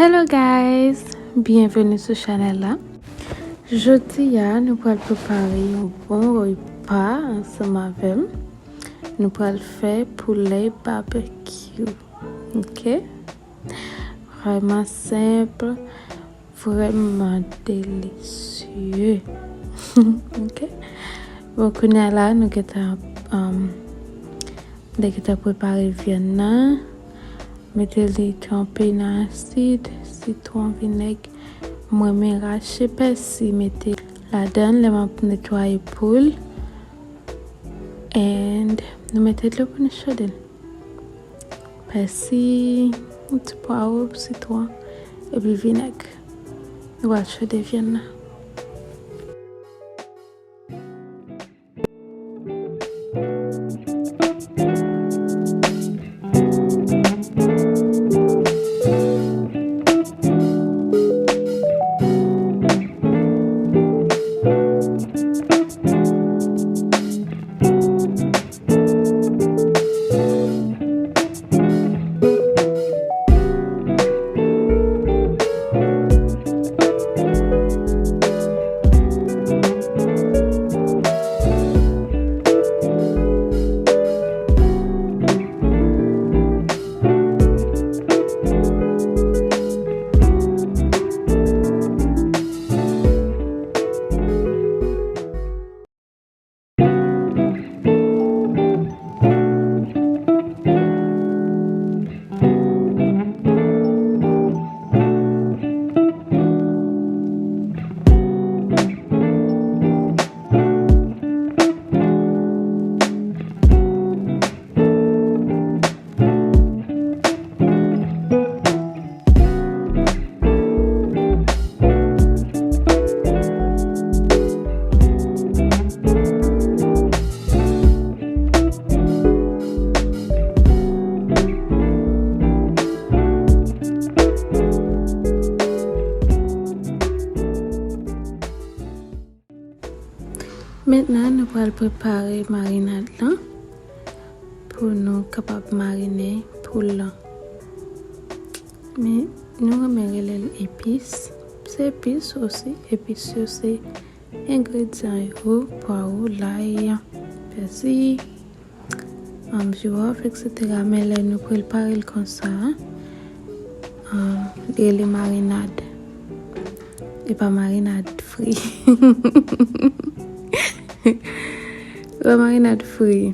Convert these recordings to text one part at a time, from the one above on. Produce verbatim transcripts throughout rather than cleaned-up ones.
Hello guys, byenveni sou chanèl la. Jodi a nou pral prepare yon bon repa ansanm avè m. Nou pral fè poulè barbecue. Ok? Vrèman senp, vrèman delisye. Ok? Bon, kounye a la nou gentan um, nou gentan prepare vyann nan. Mete li tranpe nan asid, sitwon, vinèg. Mwen men rache pèsi mete ladan lè m ap netwaye poul. And nou mete dlo pou nou chode l. Pèsi, yon ti pwawo, sitwon, epi vinèg. Nou pral chode vyann nan. Mentnan, nou pral prepare marinad lan pou nou kapab marine poul lan. Men, nou renmen rele l epis. Se epis osi. Epis yo se engredyan yo, pwawo, lay, pèsi, um, jiwòf, et cetera. Men lè nou prepare l konsa, um, li rele marinad. E pa marinad fri. E pa marinad fri.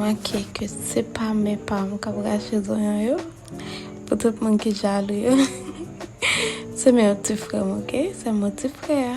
Remarke ke se pa men pa m k ap rache zonyon yo. Pou tout moun ki jalou yo. Se men yon ti frè m, oke? Se men yon ti frè a.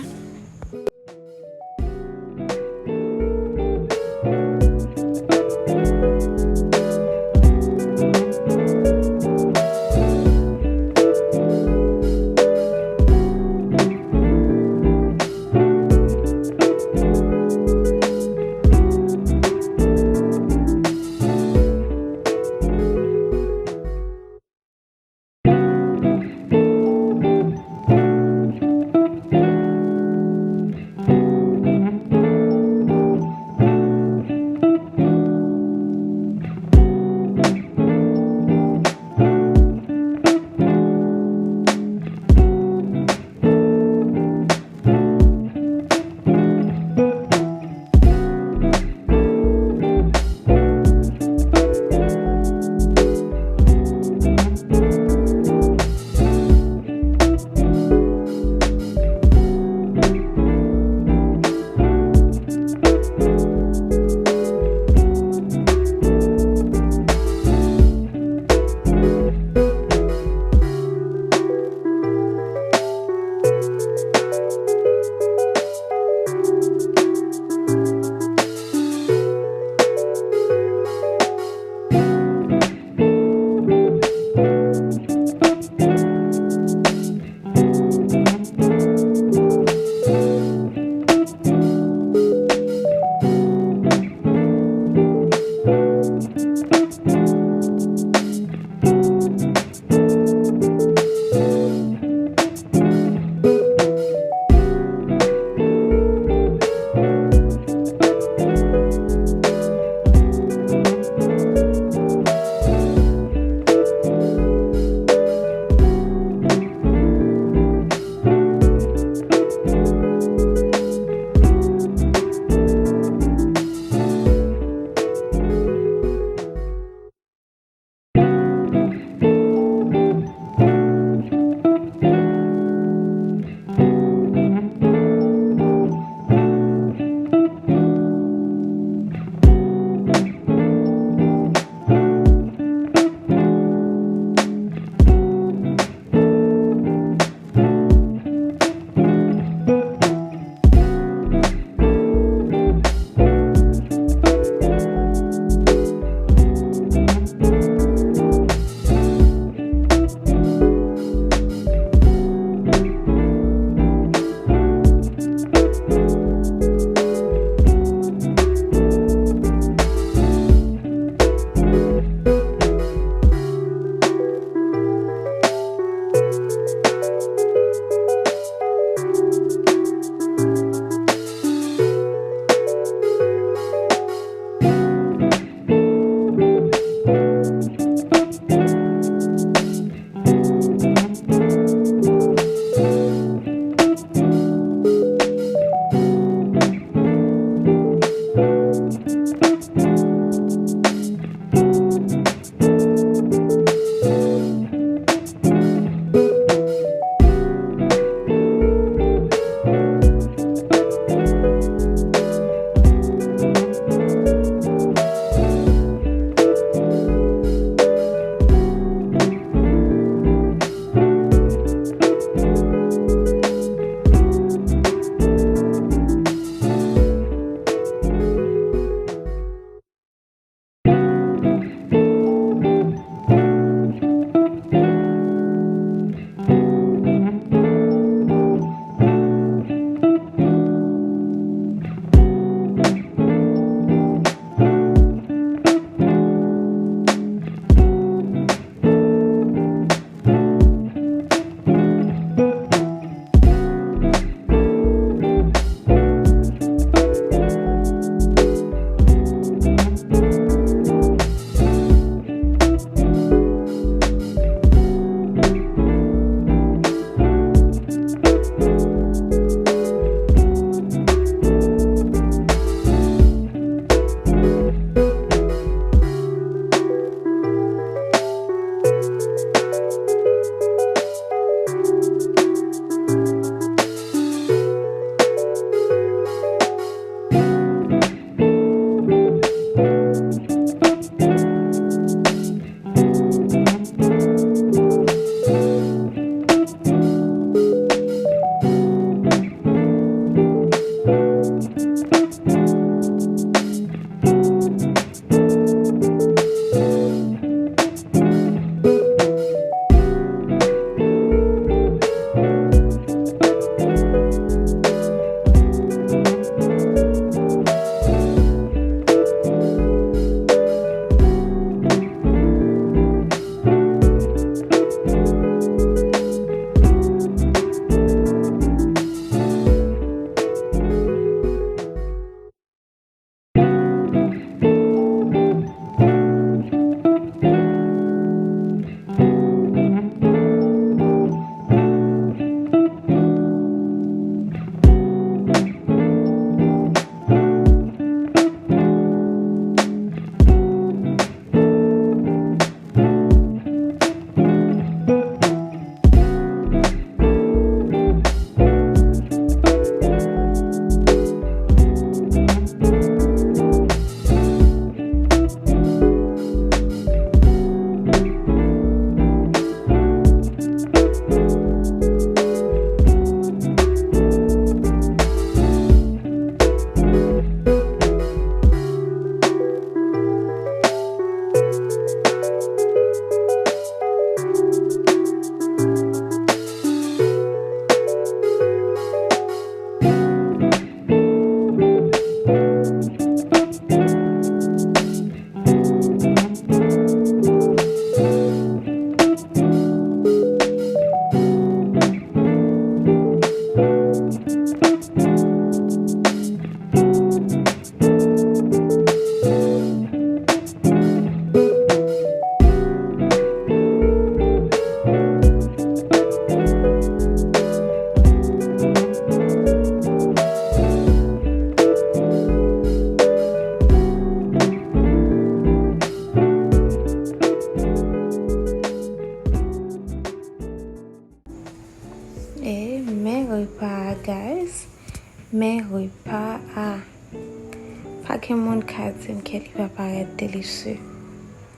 Isi.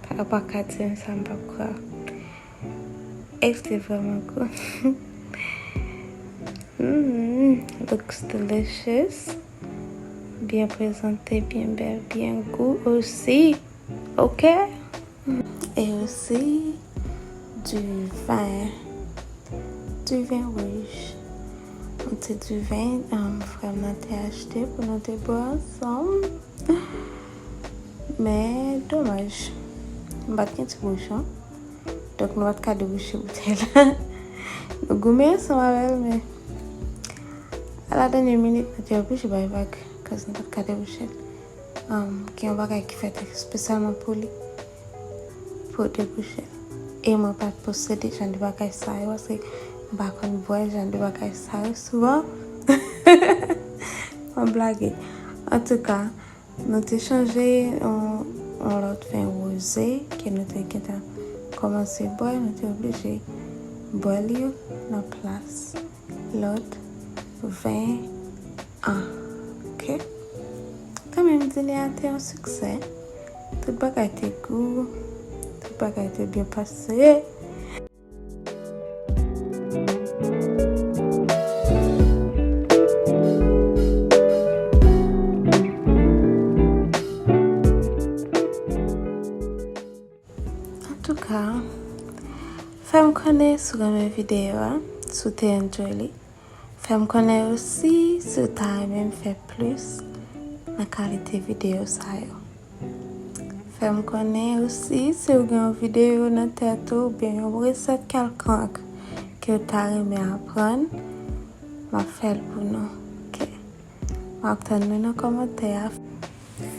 Pa, pa ka di m sa, m p ap kwè. Egg te vrèman gou. Mm, looks delicious. Byen prezante, byen bèl, byen gou osi. Ok. E osi, diven. Diven wouj. Yon ti diven, um, frè m nan te achte pou nou te bwè ansanm. Men, domaj. M pa t gen ti bouchon. Donk, nou pa t ka debouche boutèy la. Nou goumen ansanm avè l, men a la dènyè minit, nou te oblije bay vag, cause nou pa t ka debouche l. Um, gen yon bagay ki fèt espesyalman pou li, pou debouche l. E mwen pa t posede jan de bagay sa yo, paske m pa konn bwè jan de bagay sa yo souvan. Mwen blage. Antouka, nou te chanje yon, yon lòt ven woze ke nou te gentan kòmanse bwè, nou te oblije bwè li nan plas lòt ven an. Ok? Kanmenm, dine a te yon siksè. Tout bagay te gou, tout bagay te byen pase. Antouka, fè m konnen si w renmen videyo a, si w te enjoy li. Fè m konnen osi si w ta renmen m fè plis nan kalite videyo sa yo. Fè m konnen osi si w gen yon videyo nan tèt ou oubyen yon resèt kèlkonk ke w ta renmen aprann, m ap fè l pou nou. Ok? M ap tann nou nan kòmantè a.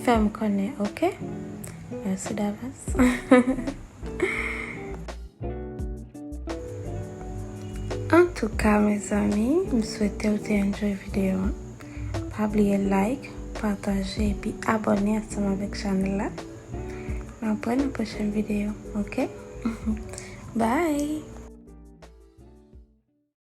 Fè m konnen, ok? Mèsi davans. Antouka, mezanmi, m swete w te enjoy videyo a. Pa bliye like, pataje epi abòne ansanm avèk chanèl la. N ap wè nan pwochèn videyo, ok? Bye!